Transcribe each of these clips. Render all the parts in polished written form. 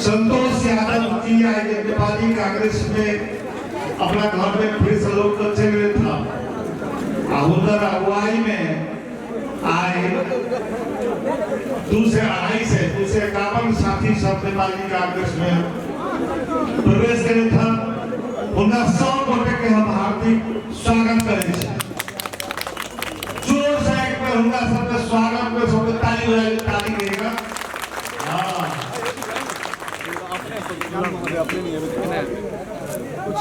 संतोष यादव जी आइ जे नेपाली कांग्रेस में अपना घर में फिर से लोग चलि गेल था आ हुनकर अगुवाई में आइ 200 250 251 साथी सब नेपाली कांग्रेस में प्रवेश केने था। हुनका सब गोटे के हम हार्दिक स्वागत करै छी। जोर से एक बेर हुनका सबके स्वागत में सबके ताली बजाइ, ताली कहिएगा। हाँ,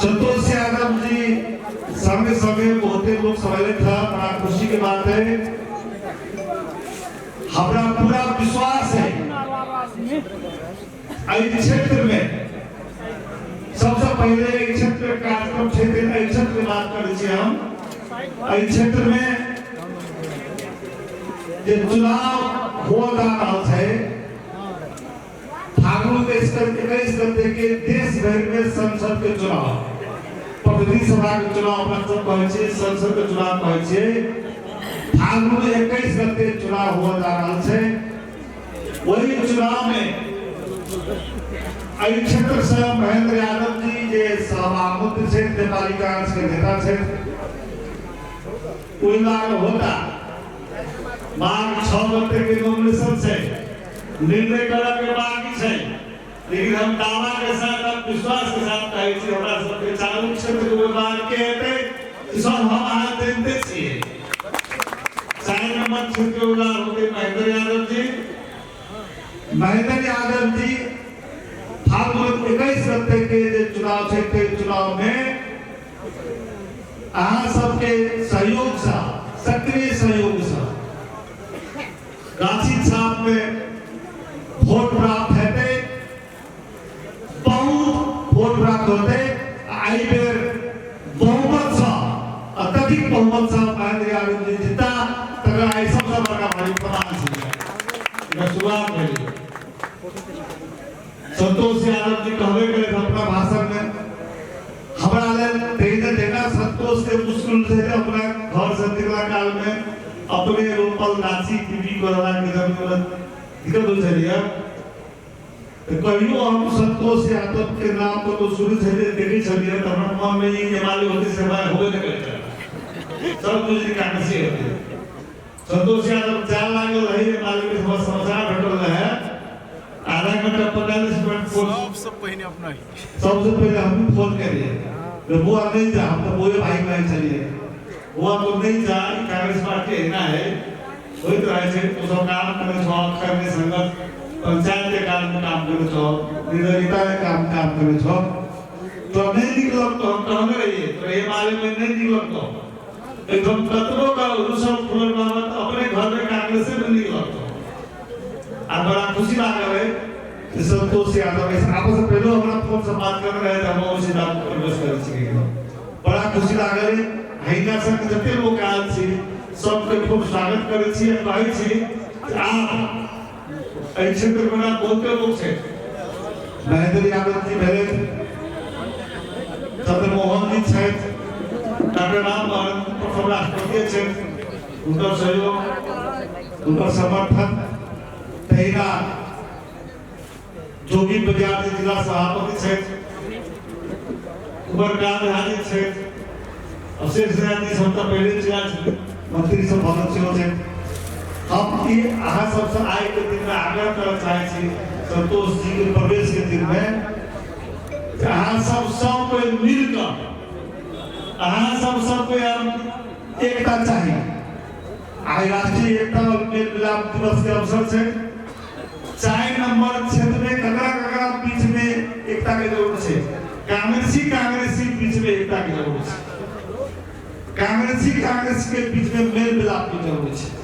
संतोष यादव जी संगे संगे बहुते लोग सब था। बड़ा खुशी के बात है। हमरा पूरा विश्वास है, एहि क्षेत्र में सबसे पहले एहि क्षेत्र में कार्यक्रम छै, एहि क्षेत्र के बात करै छी हम। एहि क्षेत्र में जे चुनाव हो जा रहल छै फागुन के 21 गते के देश भरि में संसद के चुनाव, प्रतिनिधि सभा के चुनाव अपना सब कहै छियै, संसद के चुनाव कहै छियै। फागुन 21 गते चुनाव हो जा रहल छै। वही चुनाव में एहि क्षेत्र से महेंद्र यादव जी जे सभामुख छथि, नेपाली कांग्रेस के नेता छथि, उम्मीदवार होता। माघ 6 गते के नॉमिनेशन छै, निर्णय करऽ के बाकी छै, लेकिन हम दावा के साथ और विश्वास के साथ कहै छी, हमरा सबके चारू क्षेत्र के उम्मीदवार के हेतै, ई सब हम अहाँ जनते छियै। 4 नंबर क्षेत्र के उम्मीदवार होते महेंद्र यादव जी। महेंद्र यादव जी फागुन 21 गते के जे चुनाव छै, ताहि चुनाव में अहाँ सबके सहयोग से, सक्रिय सहयोग से गाछी छाप में वोट प्राप्त हेतै, बहुत वोट प्राप्त होतै। आ एहि बेर बहुमत सँ, अत्यधिक बहुमत सँ महेंद्र यादव जी जीता, तकर आइ सबसँ बड़का भारी प्रमाण छै। एकर शुरुआत भेलै। संतोष यादव जी कहबे करे अपना भाषण में, हमरा लेल तहिना जहिना संतोष के मुश्किल छै अपना घर से निकला काल में अपने रोपल गाछी बीबी कोराला के जमीन में दिक्कत होइ छलियै, तऽ कहियो हम संतोष यादव के नाम कतौ सुनै छलियै, देखै छलियै, तऽ हमरा मन में ई एमाले होते से हमरा होबे नहि करै छलै, सब कुछ कांग्रेसी होते। संतोष यादव जाए लागल रही एमाले के, हमरा समाचार भेटल रहे, आधा घंटा 45 मिनट फोन सबसँ पहिने अपना ही सबसे पहले हम फोन करिए तो बुआ नहीं जा। हम तो बुए भाई कहै छलियै, बुआ तो नहीं जा, ई कांग्रेस पार्टी एना है, होइत रहै छै, तू सब काम करै छौ, करने संगत पंचायत के काम में काम करै छौ, निर्दयता के काम काम करै छौ, तो नहीं निकलब। तो हम कहने रहिए तो ये माले में नहीं निकलब तो एकदम कतबो का रुसल फुलल बाबा तो अपने घर में कांग्रेस में निकलब। तो आ बड़ा खुशी लागल है कि संतोष यादव ऐसे आपस में पहले हमरा फोन से बात कर रहे थे, हम उसी नाम प्रवेश कर सके। बड़ा खुशी लागल है। हिनका संग जते लोग आयल छी, सबके खूब स्वागत करै छी आ कहै छी जे आप एहि क्षेत्र में बहुते लोग छै। महेंद्र यादव जी भेले, चंद्रमोहन जी छथि, डॉक्टर राम मोहन प्रथम राष्ट्रपति छथि, हुनकर सहयोग, हुनकर समर्थन, तहिना जोगी बजार जी जिला सभापति छथि, कुंवर झा जी छथि, अवशेष झा जी सब तऽ पहिले जिला मंत्री सब भगत सेहो छथि। हम ई अहाँ सबसँ आइके दिनमे आग्रह करऽ चाहै छी, संतोष जी के प्रवेश के दिनमे, जे अहाँ सब सब कोइ मिल कऽ, अहाँ सब सब कोइ हम एकता चाही। आइ राष्ट्रीय एकता और मेल मिलाप दिवस के अवसर छै। 4 नंबर क्षेत्र में ककरा ककरा बीच में एकता के जरूरत छै? कांग्रेसी कांग्रेसी बीच में एकता के जरूरत छै, कांग्रेसी कांग्रेस के बीच में मेल मिलाप के जरूरत छै।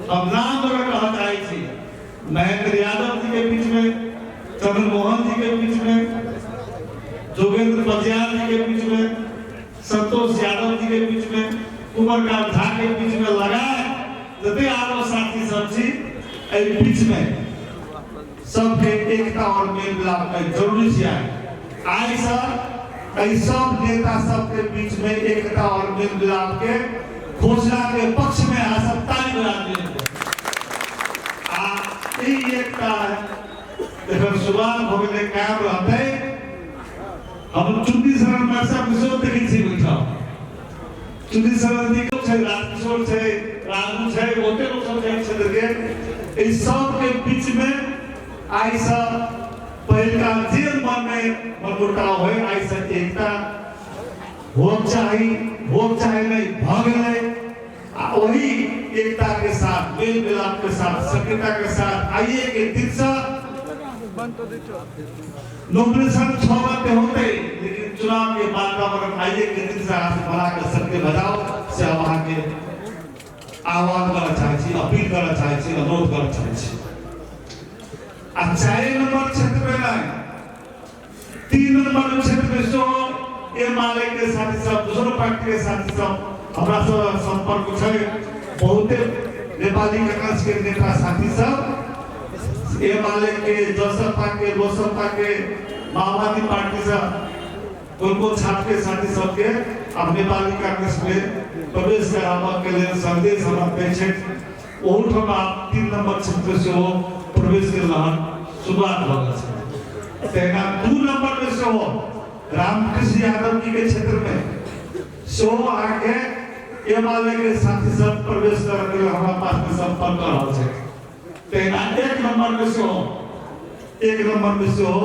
हम नाम अगर कहऽ चाहै छी, महेंद्र यादव जी के बीच में, चंद्रमोहन जी के बीच में, जोगेंद्र बजियार जी के बीच में, संतोष यादव जी के बीच में, कुंवरकांत झा के बीच में, लगाए जते आरो साथी सब छी, एहि बीच में सबके एकता और मेल मिलाप के जरूरी छै। आइ से एहि सब नेता सबके बीच में एकता और मेल मिलाप के घोषणा के पक्ष में अहाँ सब ताली बजा दिए। आ ई एकता एकर शुरुआत भऽ गेलै, कायम रहतै। हम चुन्नी शरण मास्टर के सेहो देखै छी बैठल। चुन्नी शरण जी छै, राजकिशोर छै, राजू छै, बहुते लोक सब छै क्षेत्र के। एहि सबके बीच में आइ से पहिलका जे मन में मनमुटाव होय, आइ से एकता होक चाही, होक चाही नहीं भऽ गेलै। आ वही एकता के साथ, मेल मिलाप के साथ, सक्रियता के साथ आइए के दिन से नॉमिनेशन 6 गते होते, लेकिन चुनाव के वातावरण आइए के दिन से हाथ बना के सबके बजाओ से हम अहाँके आह्वान करऽ चाहै छी, अपील करऽ चाहै छी, अनुरोध करऽ चाहै छी। आ 4 नंबर क्षेत्र में नहीं, 3 नंबर क्षेत्र में सेहो एमाले के साथी सब, दोसरो पार्टी के साथी सब हमरा सब संपर्क छै। बहुते नेपाली कांग्रेस के नेता साथी सब एमाले के, जसपा के, लोसपा के, माओवादी पार्टी से कोन छात्र के साथी सबके अब नेपाली कांग्रेस में प्रवेश कराबऽ के लेल संदेश हमरा दै छै। ओहूठाम आब 3 नंबर क्षेत्र सेहो प्रवेश के लहर शुरुआत भऽ गेल छै। तहिना 2 नंबर में सेहो रामकृष्ण यादव जी के क्षेत्र में सेहो अहाँके एमाले के साथी सब प्रवेश करऽ के लेल हमरा पास में संपर्क कऽ रहल छै। तहिना 1 नंबर में सेहो, 1 नंबर में सेहो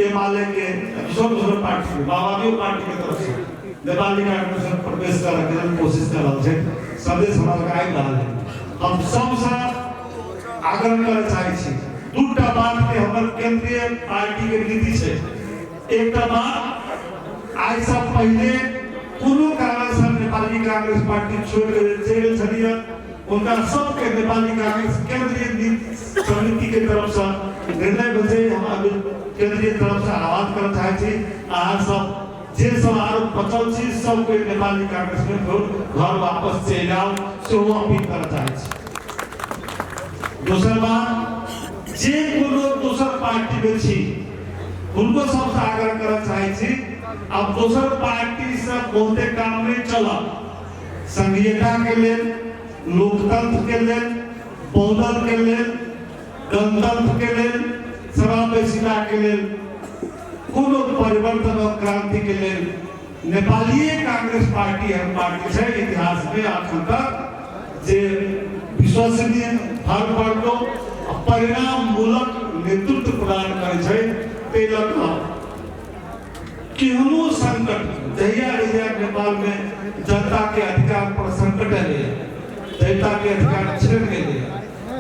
एमाले के दोसर दोसर पार्टी, माओवादी पार्टी के तरफ से नेपाली कांग्रेस में प्रवेश करऽ के लेल कोशिश कर रहल छै। संदेश हमरा लग आबि रहल है। हम सबसँ आग्रह करऽ चाहै छी, दूटा बात के हमर केंद्रीय पार्टी के नीति छै। एकटा बात, आइ से पहिले कोनो कारण से नेपाली कांग्रेस पार्टी छोड़ि के चलि गेल छलियै, हुनका सबके नेपाली कांग्रेस केंद्रीय नीति समिति के तरफ से निर्णय भेल छै। हम अभी केंद्रीय तरफ से आह्वान करऽ चाहै छी, अहाँ सब जे सब आरो बचल छी सब कोई नेपाली कांग्रेस में फेर घर वापस चलि आउ, सेहो अपील करऽ चाहै छी। दोसर बात, जे कोनो दोसर पार्टी में छी हुनको सबसँ आग्रह करऽ चाहै छी, आब दोसर पार्टी से बहुते काम नहीं चलत। संघीयता के लेल, लोकतंत्र के लेल, बहुदल के लेल, गणतंत्र के लेल, समावेशिता के लेल, कोनो परिवर्तन और क्रांति के लेल नेपालीय कांग्रेस पार्टी एहन पार्टी छै इतिहास में अखन तक जे विश्वसनीय, हर पलटो परिणाम मूलक नेतृत्व प्रदान करै छै। ताहि लऽ कऽ केहनो संकट जहिया जहिया नेपाल में जनता के अधिकार पर संकट एलै, जनता के अधिकार छिन गेलै,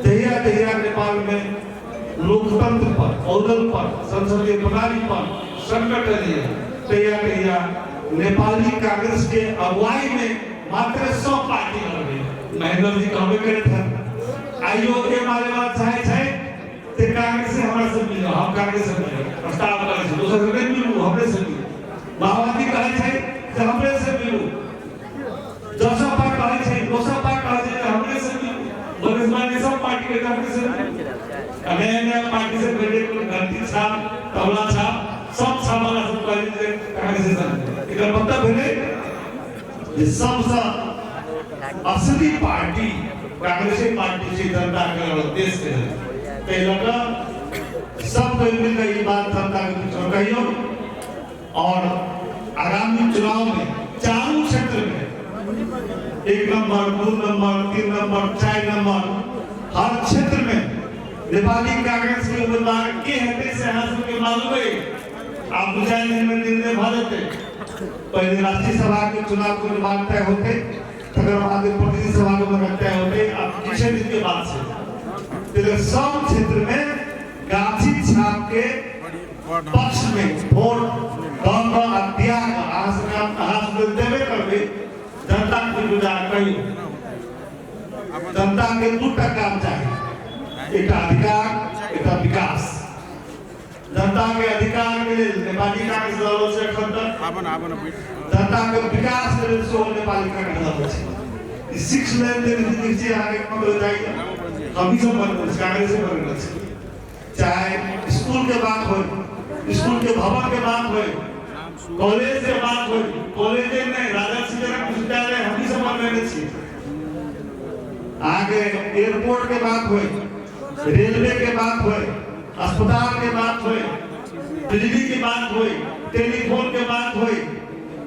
जहिया जहिया नेपाल में लोकतंत्र पर, बहुदल पर, संसदीय प्रणाली पर संकट एलै, तहिया तहिया नेपाली कांग्रेस के अगुवाई में मात्र 100 पार्टी लड़लै। महेंद्र जी कहबे करैत हन, आइयो एमाले वाला चाहे छै ते कांग्रेस से हमरा से मिलो, हम कांग्रेस से मिलो प्रस्ताव करै छी, दोसर से नहीं मिलू, हमरे से मिलू। माओवादी कहै छै जे हमरे से मिलू, जसपा कहै छै, लोसपा कहै छै जे हमरे से मिलू, मधेशवादी सब पार्टी के हमरे से मिलू। आ नया नया पार्टी से पहिले कोनो घंटी छाप, तबला छाप, सब छाप वाला सब कहै छै जे कांग्रेस से मिलू। एकर मतलब भेलै जे सबसँ असली पार्टी कांग्रेसे पार्टी छै जनता के और देश के लेल। ताहि लऽ कऽ सब कोइ मिल कऽ ई बात जनता के बीच में कहियौ और आगामी चुनाव में चारू क्षेत्र में 1 नंबर, 2 नंबर, 3 नंबर, 4 नंबर, हर क्षेत्र में नेपाली कांग्रेस के उम्मीदवार के हेतै से अहाँ सबके मालूम है। आब 2-4 दिन में निर्णय भऽ जेतै। पहले राष्ट्रीय सभा के चुनाव के उम्मीदवार तय होते, तकर बाद प्रतिनिधि सभा के उम्मीदवार तय होते। आब किछु दिन के बात छै। तो सब क्षेत्र में गाछी छाप के पक्ष में वोट दऽ कऽ आ दिया कऽ अहाँ सबके अहाँ सबके देबे करबै। जनता के गुजार कहियौ, जनता के दूटा काम चाही, एकटा अधिकार, एकटा विकास। जनता के अधिकार के लेल नेपाली कांग्रेस लड़ल छै एखन तक, जनता के विकास के लेल सेहो नेपाली कांग्रेस लड़ल छै। ई 6 लेन देन जे छै अहाँके ककरो जाइए, हमही सब बनबै छी, कांग्रेसे बनबै छै। चाहे स्कूल के बात हो, स्कूल के भवन के बात हो, कॉलेज के बात हो, कॉलेज नहीं राजा जनक विश्वविद्यालय हमही सब बनबेने छी। अहाँके एयरपोर्ट के बात हो, रेलवे के बात हो, अस्पताल के बात होय, बिजली के बात होय, टेलीफोन के बात होय,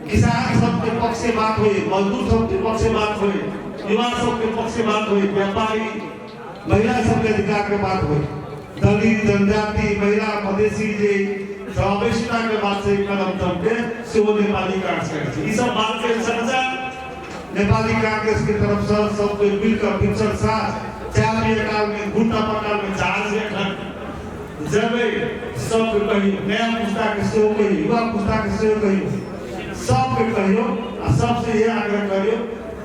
किसान सबके पक्ष से बात होय, मजदूर सबके पक्ष से बात होय, युवा सबके पक्ष से बात होय, व्यापारी महिला सबके अधिकार के बात होय, दलित जनजाति महिला मधेसी जे समावेशिता के बात से कदम सबके सेहो नेपाली कांग्रेस करै छै। ई सब बात के चर्चा नेपाली कांग्रेस के तरफ से सब कोई मिलकर भिनसर साँझ चाय पिए काल में घूटा पकाल में चार्ज एखन जबै सबके कहियो, नया पुस्ता के सेहो कहियो, युवा पुस्ता के सेहो कहियो, सबके कहियो आ सबसे यह आग्रह करियो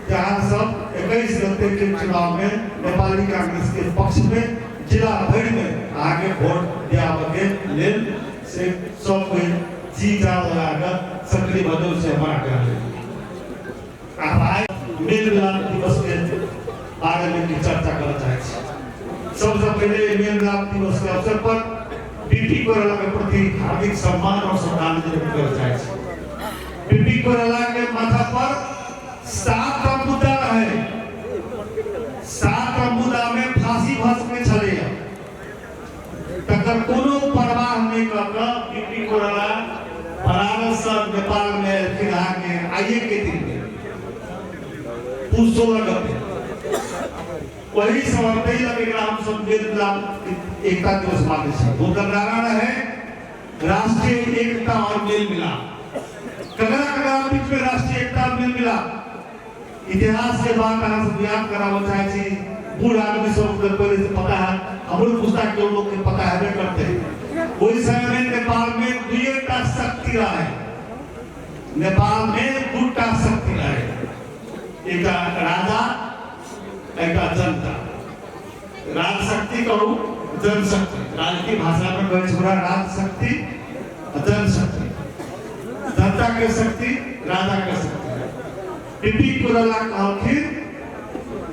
कि अहाँ सब 21 गते के चुनाव में नेपाली कांग्रेस के पक्ष में जिला भरि में अहाँके वोट दियाबऽ के लेल से सब कोई जी जान लगा कऽ सक्रिय भऽ जाउ, से हमर आग्रह है। आब आइ मेल मिलाप दिवस के बारे में किछु चर्चा करऽ चाहै छी। सबसँ पहिले मेल मिलाप दिवस के अवसर पर बीपी कोइराला के प्रति हार्दिक सम्मान और श्रद्धांजलि व्यक्त करऽ चाहै छी। बीपी कोइराला के माथा पर 7 मुद्दा रहे, 7 मुद्दा में फांसी भऽ सकै छलैया, तकर कोनो परवाह नहि कऽ कऽ बीपी कोइराला बनारस से नेपाल में एलखिन अहाँके आइए के दिन में पुस 16 गते। वही समय ताहि लऽ कऽ एकरा हमसब मेल मिलाप एकता दिवस मानै छी। हुनकर नारा रहै राष्ट्रीय एकता और मेल मिलाप। ककरा ककरा बीच में राष्ट्रीय एकता और मेल मिलाप? इतिहास के बात अहाँ सब याद कराबऽ चाहै छी। बूढ़ आदमी सब के पहले से पता है, हमरो पुस्ता के लोग के पता हेबे करते। ओहि समय में नेपाल में दुइटा शक्ति रहे, नेपाल में दूटा शक्ति रहे, एकटा राजा एकटा जनता। राजशक्ति कहू जनशक्ति, राजनीति भाषा में कहै छै ओकरा राजशक्ति आ जनशक्ति। जनता के शक्ति, राजा के शक्ति। बीपी कोइराला कहलखिन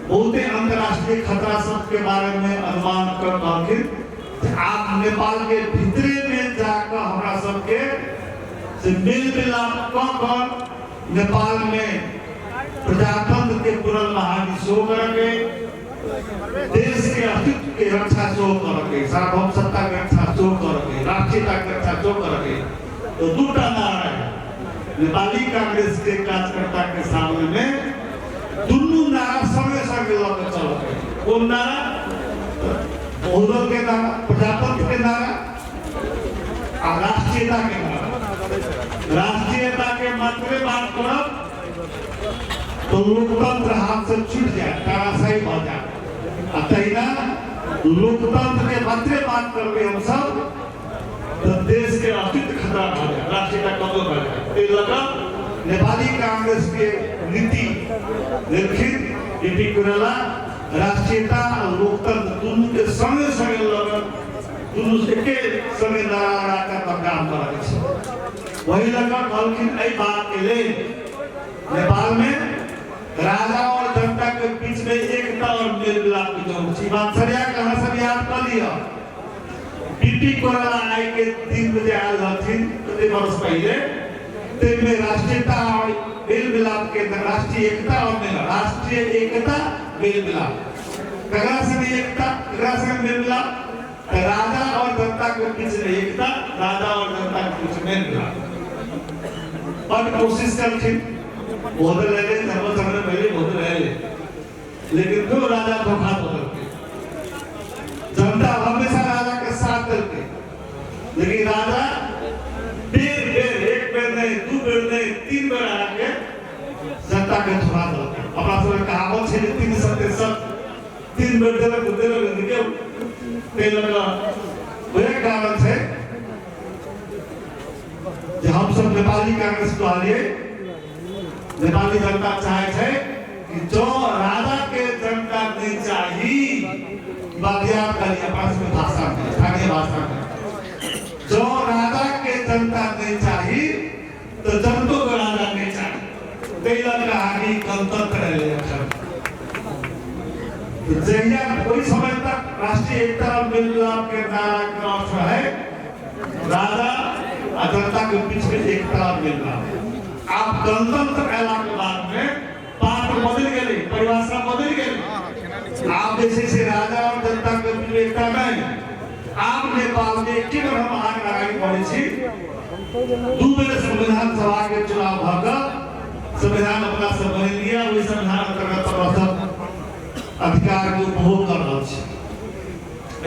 बहुते अंतर्राष्ट्रीय खतरा सबके बारे में अनुमान कर कहलखिन जे आप नेपाल के भीतरे में जाकर हमरा सबके से मेल मिलाप कऽ कऽ नेपाल में प्रजातंत्र के पुनर्बहाली सेहो करके, देश के अस्तित्व के रक्षा सेहो करके, सार्वभौम सत्ता के रक्षा सेहो करके, राष्ट्रीयता के रक्षा सेहो करके। तो दूटा नारा है नेपाली कांग्रेस के कार्यकर्ता के सामने में, दुनू नारा संगे संगे लऽ के चलऽ के। कोन नारा? बहुदल के नारा, प्रजातंत्र के नारा आ राष्ट्रीयता के नारा। राष्ट्रीयता के मात्रे बात करब तो लोकतंत्र हाथ से छूट जाए, ताराशाही भऽ जाए। आ तहिना लोकतंत्र के मात्रे बात करबै हम सब तो देश के अस्तित्व खतरा भऽ जाए, राष्ट्रीयता कमजोर भऽ जाए। एहि लऽ कऽ नेपाली कांग्रेस के नीति लेलखिन बीपी कोइराला, राष्ट्रीयता आ लोकतंत्र दुनू के संगे संगे लऽ कऽ दुनू एके संगे नारा लगा कऽ काम करऽ के छै। वही लऽ कऽ कहलखिन एहि बात के लेल नेपाल में राजा और जनता के बीच में एकता और मेल मिलाप की जरूरत छै। बात सरिया के अहाँ सब याद कऽ लिअ। बीपी कोइराला आइ के दिन में जे आयल रहथिन कते वर्ष पहिले, ताहिमे राष्ट्रीयता और मेल मिलाप के राष्ट्रीय एकता और मेल, राष्ट्रीय एकता मेल मिलाप, ककरा संगे एकता ककरा संगे मेल मिलाप? तऽ राजा और जनता के बीच में एकता, राजा और जनता के बीच मेल मिलाप। बड कोशिश करथिन, बहुत रहे धर्म पहले बहुत रहे, लेकिन क्यों राजा धोखा दऽ देलकै? जनता हमेशा राजा के साथ देलकै, लेकिन राजा बेर बेर, एक बेर नहीं, दू बेर नहीं, 3 बेर आके जनता के धोखा देलकै। अपना सबके कहावत छै जे 3 सत्य सत्य, 3 बेर देलक तऽ देलक, नहीं गेल। ताहि लऽ कऽ वएह कारण छै जे हमसब नेपाली कांग्रेस कहलियै, नेपाली जनता चाहे छै कि जो राजा के जनता नहीं चाही, बात याद करिए अपना सबके भाषा में, स्थानीय भाषा में, जो राजा के जनता नहीं चाही तो जनतो के राजा नहीं चाही। ताहि लऽ कऽ अहाँके ई गणतंत्र एलै एखन। तो जहिया ओहि समय तक राष्ट्रीय एकता और मेल मिलाप के नारा के अर्थ है राजा आ जनता के बीच में एकता और मेल मिलाप। आप गणतंत्र अयला के बाद में पात्र बदलि गेलै, परिभाषा बदलि गेलै। आब जे छै से राजा और जनता के बीच में एकता नहीं, आब नेपाल में एके बेर हम अहाँके अगाडि बढ़ै छी। 2 बेर संविधान सभा के चुनाव भऽ कऽ संविधान अपना सब बनेलियै, ओहि संविधान अंतर्गत अपना सब अधिकार के उपभोग कर रहल छी।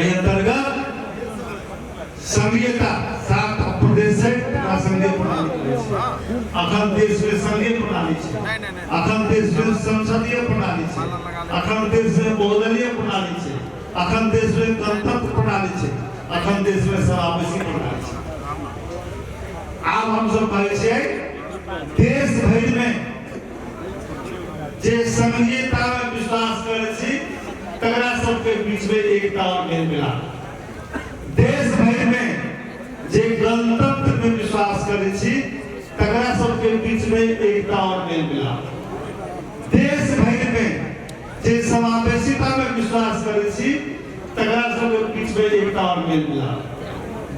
एहि अंतर्गत संघीयता 7 प्रदेश छै, तकरा संघीय प्रणाली कहै छै। अखन देश में संघीय प्रणाली छै, अखन देश में संसदीय प्रणाली छै, अखन देश में बहुदलीय प्रणाली छै, अखन देश में गणतंत्र प्रणाली छै, अखन देश में समावेशी प्रणाली छै। आब हम सब कहै छियै देश भरि में जे संघीयता में विश्वास करै छी तकरा सबके बीच में एकता और मेल मिलाप। देश भरि में जे गणतंत्र में विश्वास करै छी तकरा सबके बीच में एकता और मेल मिलाप। देश भरि में जे समावेशिता में विश्वास करै छी तकरा सबके बीच में एकता और मेल मिलाप।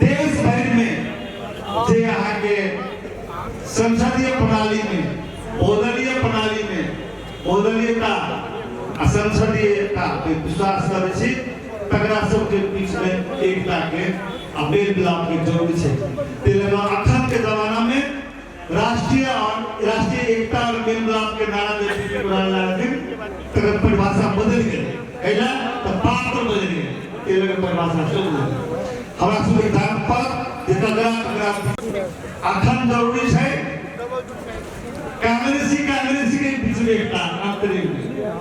देश भरि में जे अहाँके संसदीय प्रणाली में, बहुदलीय प्रणाली में बहुदलीयता आ संसदीयता पे विश्वास करै छी तकरा सबके बीच में एकता के आ मेल मिलाप के जरूरी छै। ताहि लऽ कऽ अखन के जमाना में राष्ट्रीय और राष्ट्रीय एकता और मेल मिलाप के नारा जे पी कोइराला रहथिन तकर परिभाषा बदलि गेलै। कैला तऽ पात्र बदलि गेलै, ताहि लऽ कऽ परिभाषा सेहो बदलि गेलै। हमरा सबके ध्यान पड़त जे ककरा ककरा अखन जरूरी छै कांग्रेसी कांग्रेसी के बीच में एकता आंतरिक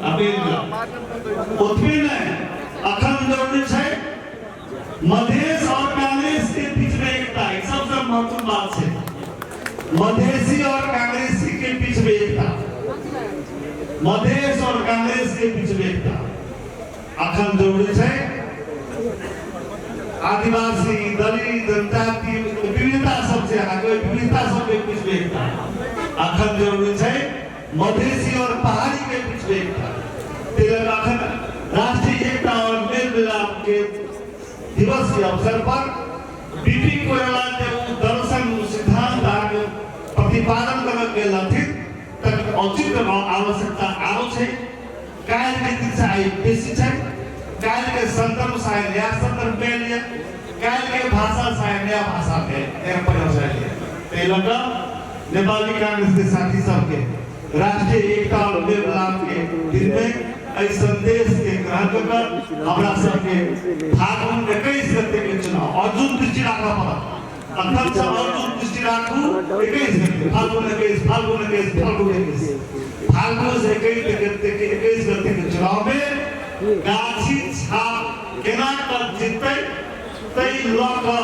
आ मेल मिलाप। ओतबे नहि, अखन जरूरी छै मधेश और कांग्रेस के बीच में एकता। ई सबसे महत्वपूर्ण बात छै, मधेसी और कांग्रेसी के बीच में एकता, मधेश और कांग्रेस के बीच में एकता अखन जरूरी छै। आदिवासी, दलित, जनजाति, विविधता सब छै अहाँके, ओहि विविधता सबके बीच में एकता अखन जरूरी छै। मधेसी और पहाड़ी के बीच में एकता। ताहि लऽ कऽ अखन राष्ट्रीय एकता और मेल मिलाप के दिवस के अवसर पर बीपी कोइराला जे ओ दर्शन, ओ सिद्धांत अहाँके प्रतिपादन करऽ गेल रहथिन तकर औचित्य आवश्यकता आरो छै। काल्हि के दिन से आइ बेसी छै, काल्हि के संदर्भ से आइ नया संदर्भ भेल यऽ, काल्हि के भाषा से आइ नया भाषा भेल, नया परिभाषा आयल यऽ। ताहि लऽ कऽ नेपाली कांग्रेस के साथी सबके राष्ट्रीय एकता और मेल मिलाप के दिन में एहि संदेश के ग्रहण कऽ कऽ हमरा सबके फागुन 21 गते के चुनाव अर्जुन दृष्टि राखऽ पड़त। अखन से अर्जुन दृष्टि राखू, 21 गते, फागुन 21, फागुन 21, फागुन 21, फागुन से 21 गते के 21 गते के चुनाव में गाछी छाप केना कऽ जीतै ताहि लऽ कऽ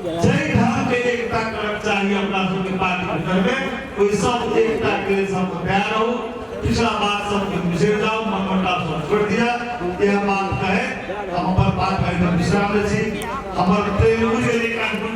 जाहि ढंग के एकता करक चाही अपना सबके पार्टी भीतर में, ओहि सब एकता के लेल सब तैयार रहू। पिछला बात सबके बिसरि जाउ, मनमुटाव सब छोड़ि दिअ। इएह बात कहे हम अपन बात कहि विश्राम लै छी। हमर ट्रेन उड़ि गेलै काठमांडू।